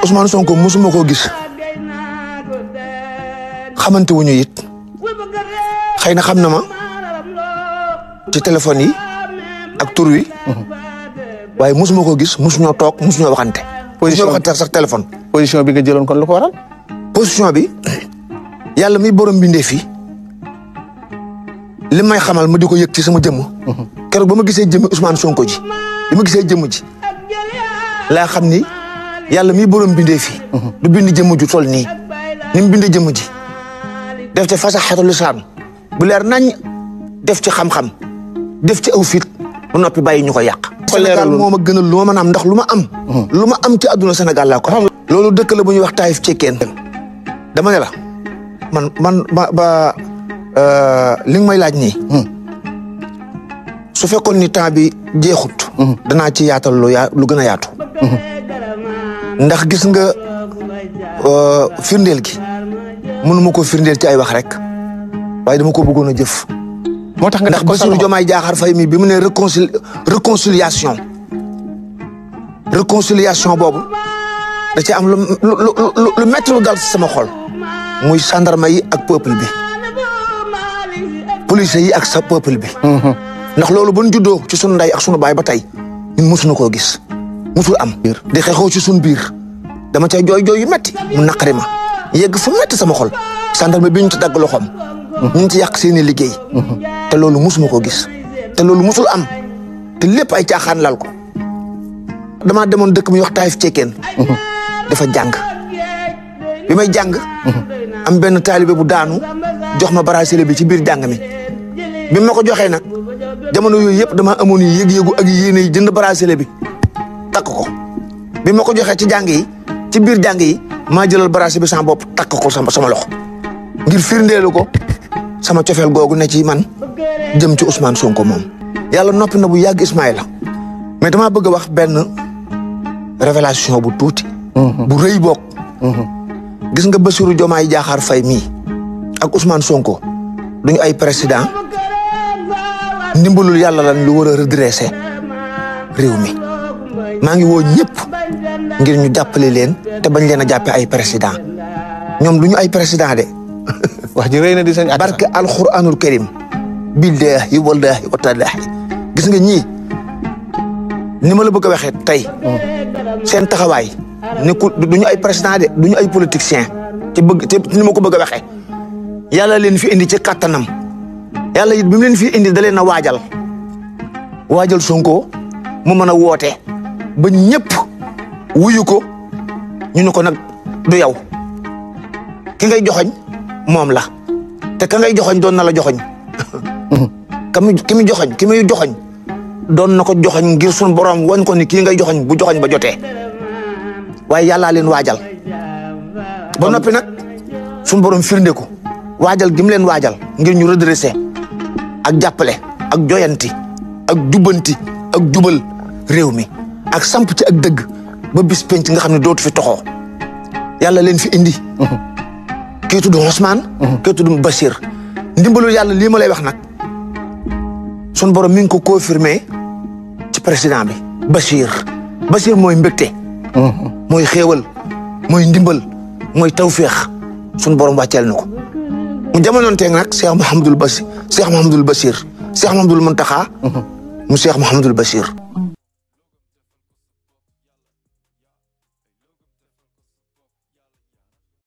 Ousmane Sonko musuma koo gis xamante wuñu it xëy na xam na ma ci téléphone yi ak tur wi waaye musuma koo gis musuñoo toog musuñoo waxante. position waxante sax téléphone. position bi nga jëloon kon lu ko waral. position bi yàlla mi borom bindee fii li may xamal ma di ko yëg ci sama jëmm. keroog ba ma gisee jëmmi Ousmane Sonko ji li ma gisee jëmm ji laa xam ni yàlla mi borom bindee fii. du bind jëmm ju toll nii ni mu bindee jëmm ji def ci fasaxatul lisaan bu leer nañ def ci xam-xam def ci aw fit ba noppi bàyyi ñu ko yàq. Sénégal moo ma gënal lu ma mën a am ndax lu ma am. lu ma am ci àdduna Sénégal laa ko xam. loolu dëkk la bu ñuy wax Taïf Cekkeen dama ne la man li nga may laaj nii. su fekkoon ni temps bi jeexut. danaa ci yaatal lu gën a yaatu. ndax gis nga firndeel gi mënuma ko firndeel ci ay wax rek waaye dama ko bëggoon a jëf. moo tax nga ndax Bassirou Diomaye Diakhar Faye mi bi mu ne réconciliation boobu da ci am lu métti lu dal sama xol muy gendarme yi ak peuple bi police yi ak sa peuple bi. ndax loolu bu ñu juddoo ci sunu ndey ak sunu baay ba tey ñun mosuñu koo gis mosul am. di xeexoo ci sunu biir dama cay jooy yu métti mu naqari ma yegg fu métti sama xol gendarme bi ñu ci dagg loxoom. ñu ngi ci yàq seeni liggéey. te loolu mosuma ko gis te loolu mosul am te lépp ay caaxaan lal ko. damaa demoon dëkk mi wax Taïf Cekkeen dafa jàng bi may jàng. am benn taalibe bu daanu jox ma bracelet bi ci biir jàng mi bi ma ko joxee nag jamono yooyu yëpp damaa amoon yëg-yëgu ak yéene yi jënd bracelet bi takk ko bi ma ko joxee ci jàng yi ci biir jàng yi maa jëlal bracelet bi sama bopp takk ko sama loxo ngir firndeelu ko sama cofeel googu ne ci man jëm ci Ousmane Sonko moom. yàlla noppi na bu yàgg Ismaïla mais damaa bëgg a wax benn révélation bu tuuti. bu rëy bokk. gis nga Bassirou Diomaye Diakhar Faye mii ak Ousmane Sonko duñu ay président ndimbalul yàlla lan lu war a redresser réew mi maa ngi woo ñëpp ngir ñu jàppale leen te bañ leen a jàppee ay président ñoom duñu ay président de. wax ji rëy na di sëñ barke alxuraanul karim billaahi wallaahi wa taalaahi gis nga ñii ni ma la bëgg a waxee tey seen taxawaay nekkul duñu ay président de duñu ay politicien te ni ma ko bëgg a waxee yàlla leen fi indi ci kattanam yàlla it bi mu leen fi indi da leen a waajal Sonko mu mën a woote ba ñëpp wuyu ko ñu ne ko nag du yow ki ngay joxoñ moom la te ka ngay joxoñ doon na la joxoñ ki muy joxoñ doon na ko joxoñ ngir sun borom wañ ko ni kii ngay joxoñ bu joxoñ ba jotee waaye yàllaa leen waajal ba noppi nag sun borom firnde ko waajal gi mu leen waajal ngir ñu redresser ak jàppale ak joyanti ak jubbanti ak jubal réew mi ak samp ci ak dëgg ba bis penc nga xam ne dootu fi toxoo yàlla leen fi indi. kii tudd Ousmane. kii tudd Bachir. ndimbalul yàlla lii ma lay wax nag sun borom mi ngi ko confirmé ci président bi Bachir mooy mbégte. mooy xéewal mooy ndimbal mooy tawféex sun borom wàcceel na ko mu jamonoonteeg nag Cheikh Mouhamadul Bachir Cheikh Mouhamadul Mountakha mu Cheikh Mouhamadul Bachir.